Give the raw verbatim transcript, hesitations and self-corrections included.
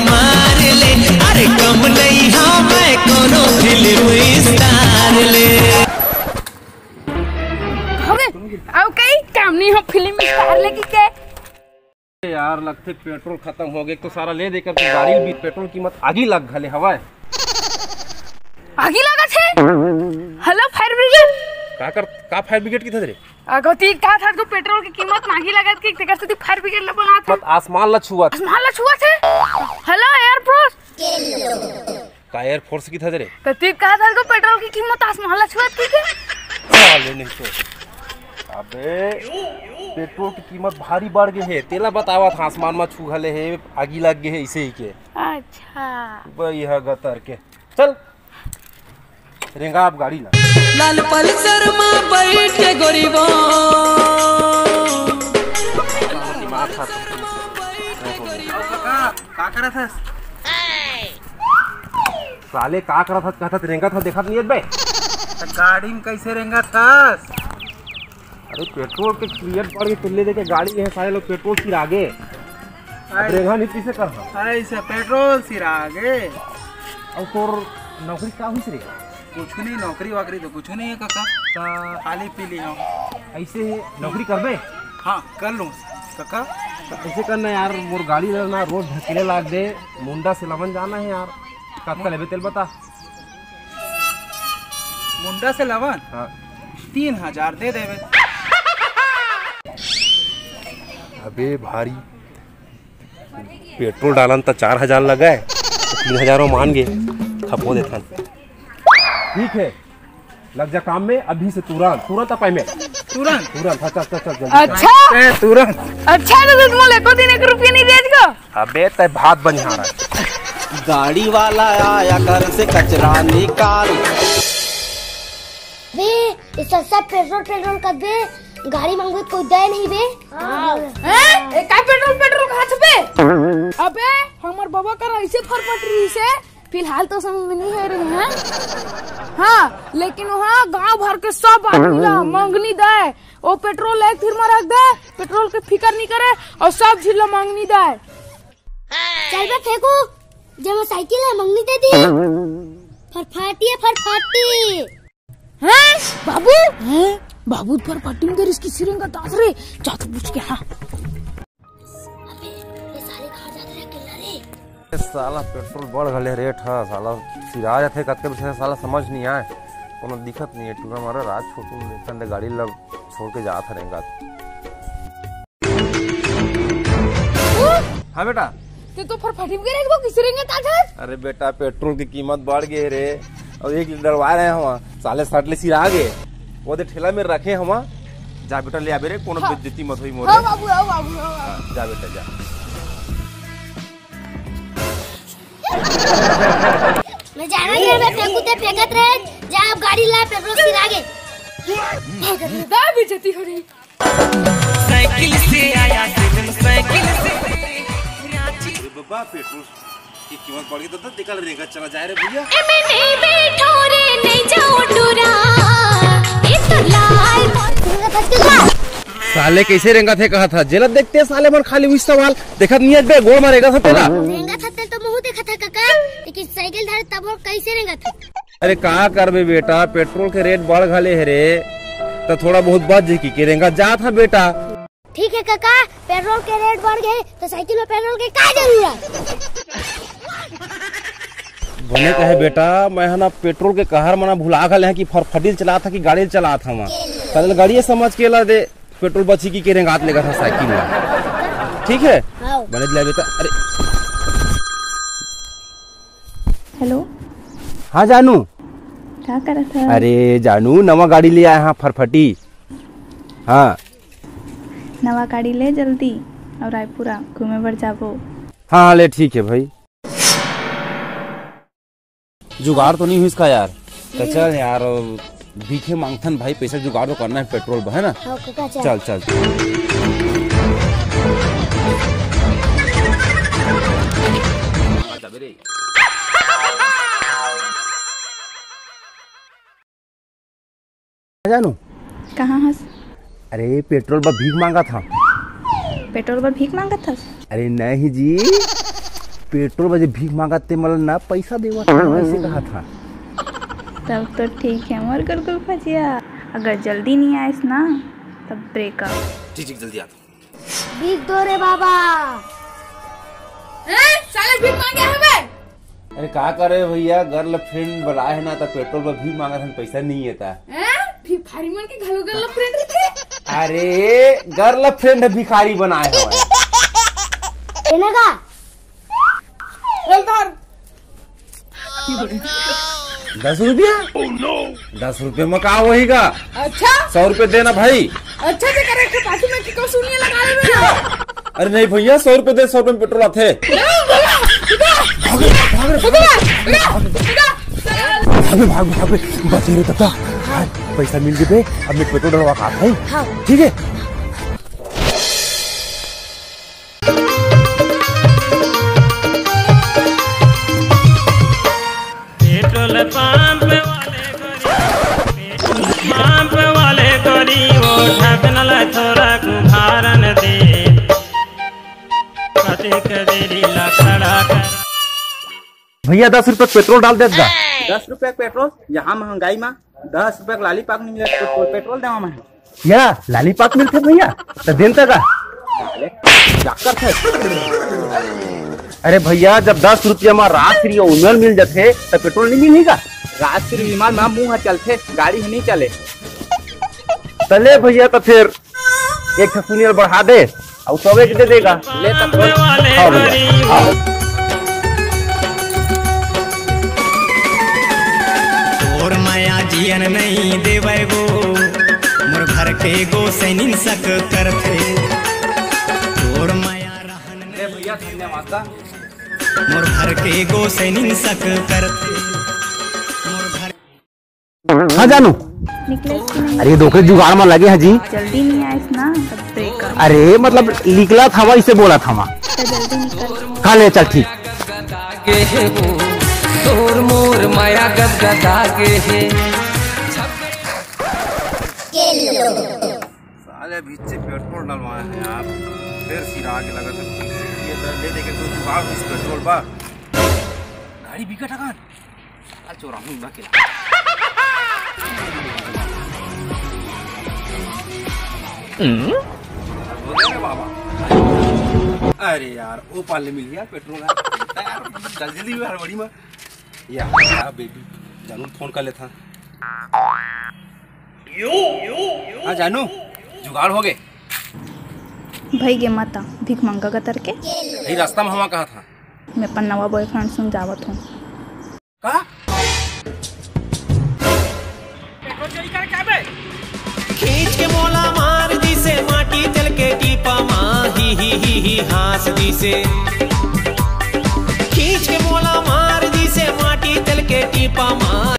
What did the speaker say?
मार ले, अरे कम नहीं हाँ मैं कोनो फिल्म स्टार ले। अबे, अब कई काम नहीं हो फिल्म स्टार लेके के? यार, लगथे पेट्रोल खतम हो गे, तो सारा ले देकर के गाड़ी भी पेट्रोल कीमत आगी लग घले हवय। आगी लगत हे? Hello, fire brigade. का कर, का फायर ब्रिगेड की था रे? अगो, ती का था को पेट्रोल की कीमत मांगी लगत कि तेकर से ती फायर ब्रिगेड ला बुलात हे। मत आसमान ला छुआ। आसमान ला छुआ थे? Hello, air force. का एयर फोर्स की था रे? तो ती का था को पेट्रोल की कीमत आसमान ला छुआ थी के? साले नहीं तो। अबे, पेट्रोल की कीमत भारी बढ़ गई है। तेला बतावा था आसमान में छू घले है, आगी लग गई है इसे ही के। अच्छा। वही है गतर के। चल, रेंगा आप गाड़ी ला। लाल पल्सर मा बैठ के गोरीबा। दिमाग खा। का, का करत हस? साले का करत हस, कहत हस रेंगत हस, देखत नहीं हस बे? त गाड़ी में कैसे रेंगत हस? अरे पेट्रोल के कीमत बढ़ के तुल्ले देके गाड़ी है, साले लोग पेट्रोल सिरागे। अब रेंगा नहीं पीसे कर। ऐसे पेट्रोल सिरागे। अब तोर नौकरी का हुई रे? कुछ नहीं, नौकरी वाकरी तो कुछ नहीं है काका। ता खाली पी ली हम। ऐसे है, नौकरी करबे? हाँ, कर लूँ काका। तो ऐसे करना यार, मोर गाड़ी ला ना रोज ढकेले लाग दे, मुंडा से लवन जाना है यार। कत्ता लेबे तेल बता। मुंडा से लवन? हाँ। तीन हजार दे देबे। अबे भारी, पेट्रोल डालन त चार हजार लगे, त तीन हजार मान गे, खपो देथन। ठीक है, लग जा काम में अभी से तुरंत, तुरंत आ payment। तुरंत? तुरंत, हाँ, चल, चल, चल, जल्दी चल। अच्छा? ए, तुरंत। अच्छा, तो तुम एको दिन एक रुपया नहीं देत का? अबे, तै भात बनिहार है। गाड़ी वाला आया घर से कचरा निकाल। बे, ये सब, सब पेट्रोल, पेट्रोल कर बे, गाड़ी मांगबे तो कोई दे नहीं बे। हाँ। हैं? ए, का पेट्रोल, पेट्रोल कहा छपे? अबे, हमर बाबा कर ऐसे फरफट रही से, फिलहाल तो समझ में नहीं आ रही है। हाँ, लेकिन वहाँ गांव भर के सब आदमी ला मंगनी दे। वो पेट्रोल एक थीर में रख दे, पेट्रोल के फिकर नहीं करे और सब झील ला मंगनी दे। चल बे फेंकू, जब मैं साइकिल है मंगनी दे दी। फरफाटी है, फरफाटी। हैं? बाबू? हैं? बाबू फरफाटी में देर इसकी सिरेंगा दास रे। जा तो पूछ के, हाँ। अबे, ये साले कहाँ जात रहे अकेला रे? ए साला पेट्रोल बढ़ गले रेट ह, साला सिरा जाथे कतके बजे, साला समझ नहीं आए, कोनो दिखत नहीं है। टूरा मारा राज छोटू लेखन ले गाड़ी ला छोड़ के जात हरेंगा। हाँ बेटा। ते तो फरफटी में गिरे, वो किसी रेंगे ताकत? अरे बेटा, पेट्रोल की कीमत बढ़ गई रे, और एक लीटर डलवा रहे हैं हम, साले सट ले सिरा गए, वो दे ठेला में रखे हम। जा बेटा, ले आबे रे, कोनो हाँ। बेइज्जती मत होई मोरे। हाँ बाबू, हाँ बाबू, हाँ बाबू। हाँ, जा बेटा, जा। मैं जाना नहीं, मैं फेंकू ते फेंकत रहे, जा अब गाड़ी ला, पेट्रोल सिरा गए। दा बेइज्जती हो रही। साइकिल से आया सिर्फ साइकिल से। अरे बाबा, पेट्रोल की कीमत बढ़ गई तो, तो निकल रेंगा चला जाए रे भैया। ए में नहीं बैठो रे, नहीं जाओ टूरा, ये तो लाल। साले कैसे रेंगा थे कहा था, जेलत देखते साले मन खाली उस सवाल देखत नहीं है बे, गोड़ मारेगा था तेरा। रेंगा था तेल तो मुंह देखा था काका, लेकिन साइकिल धरे तब वो कैसे रेंगा था? अरे का करबे बेटा, पेट्रोल के रेट बढ़ घले हे रे, तो थोड़ा बहुत बच जे की के रेंगा जात हा बेटा। ठीक है काका, पेट्रोल के रेट बढ़ गए तो साइकिल में पेट्रोल के का जरूरत? बने कहे बेटा, मैं ह ना पेट्रोल के कहर मना भुला घले हैं कि फरफटी चलात हा कि गाड़ी चलात हा। मैं कल गाड़ी समझ के ला दे, पेट्रोल बची की के रेंगात लेगा था साइकिल में। ठीक है, हाँ। बने दिला बेटा। अरे हेलो। हाँ जानू। का करत हस? अरे जानू, नवा गाड़ी ले आए हाँ, फरफटी। हाँ। नवा गाड़ी ले जल्दी, और रायपुरा घूमे बर जाबो। हाँ, हाँ, ले, ठीक है भाई। जुगाड़ तो नहीं हुई इसका यार। तो चल यार, भीखे मांगथन भाई, पैसा जुगाड़ तो करना है पेट्रोल बर, है ना? हाँ, काका, चल। चल, चल। जानू। कहाँ हस? अरे, पेट्रोल बर भीख मांगत हा। पेट्रोल बर भीख मांगत हस? अरे नहीं जी, पेट्रोल बर भीख मांगत ते मोला ना पैसा देवत हे, ऐसे कहा था। तब तो ठीक है मोर गुलगुल भजिया, अगर जल्दी नहीं आइस ना, तब ब्रेकअप। ठीक ठीक, जल्दी आता। भीख दो रे बाबा। हैं? साला भीख मांगे हवे। अरे का करे भैया, गर्लफ्रेंड बुलाए है ना, तो पेट्रोल पर भीख मांगत हन, पैसा नहीं है ता। हैं? भिखारी मन के घलो गर्लफ्रेंड रहिथे? अरे गर्लफ्रेंड भिखारी बनाए हवे। एने का? चल धर। दस रुपया? दस रुपये में का होही गा? अच्छा? सौ रुपये देना भाई। अच्छा से करे के पाछू में की को सुनिए लगा ले मेरा। अरे नहीं भैया, सौ रुपये दे, सौ रुपये में पेट्रोल आथे। भाग, भाग, भाग, भाग, भाग, भाग, बचे रे दादा। हाँ, पैसा मिल गए, अब मैं पेट्रोल डलवा के आता हूँ। हाँ। ठीक है। पेट्रोल पंप वाले गोरी, पेट्रोल पंप वाले गोरी, वो ढकनल थोड़ा कुभारन दे। कतेक देरी ला खड़ा कर। भैया, दस रुपये पेट्रोल डाल देत गा। दस रुपये पेट्रोल, यहाँ महंगाई में दस रुपये के लालीपॉप नहीं मिलत, पेट्रोल, पेट्रोल देवा मैं। या लालीपॉप मिलथे भैया, त देन त का? साले, मजाक करथे। अरे भैया, जब दस रुपया में राजश्री अउ विमल मिल जथे, त पेट्रोल नहीं मिलही का? राजश्री विमल में मुंह चलथे, गाड़ी ही नहीं चले। त ले भैया, त फिर एक ठो सुनियल बढ़ा दे, अउ सब एक दे देगा। ले तब बोल। हाँ भैया, हाँ। तोर माया जियन नहीं देवै वो, मोर घर के गो सैनिन सक करथे। तोर माया रहन ले भैया, धन्यवाद दा। मोर घर के गो सैनिन सक करथे। मोर घर हाँ जानू। निकले कि नहीं? अरे, दोकरे जुगाड़ में लगे हैं जी। जल्दी नहीं आइस ना, तब ब्रेकअप। अरे, मतलब, निकला था, इसे बोला था। तो जल्दी निकल। हाँ, ले चल, ठीक। तोर मोर माया गदगदा गे हे। साले भीचे पेट्रोल डलवाए हैं यार, फिर सिरा के लगा था। ये दर ले देके कोई जुगाड़ इस पेट्रोल पर। गाड़ी बिकट अकन। आ चोरा हूँ ना किला। हो गया रे बाबा। अरे यार, वो पाले मिल गया पेट्रोल है। यार, जल्दी जल्दी हड़बड़ी में। या, या बेबी, जानू फोन कर लेथा। हाँ जानू, जुगाड़ हो गए। भई गे माता, भीख मांगा कतर के। यही रास्ता में हवा कहा था। मैं अपन नवा बॉयफ्रेंड संग जावत हूँ। का? पेट्रोल चोरी करे क्या बे? खींच के मोला मार दिसे माटी तेल के टीपा मा, ही, ही, ही, ही, हाँस दिसे। खींच के मोला मार दिसे माटी तेल के टीपा मा।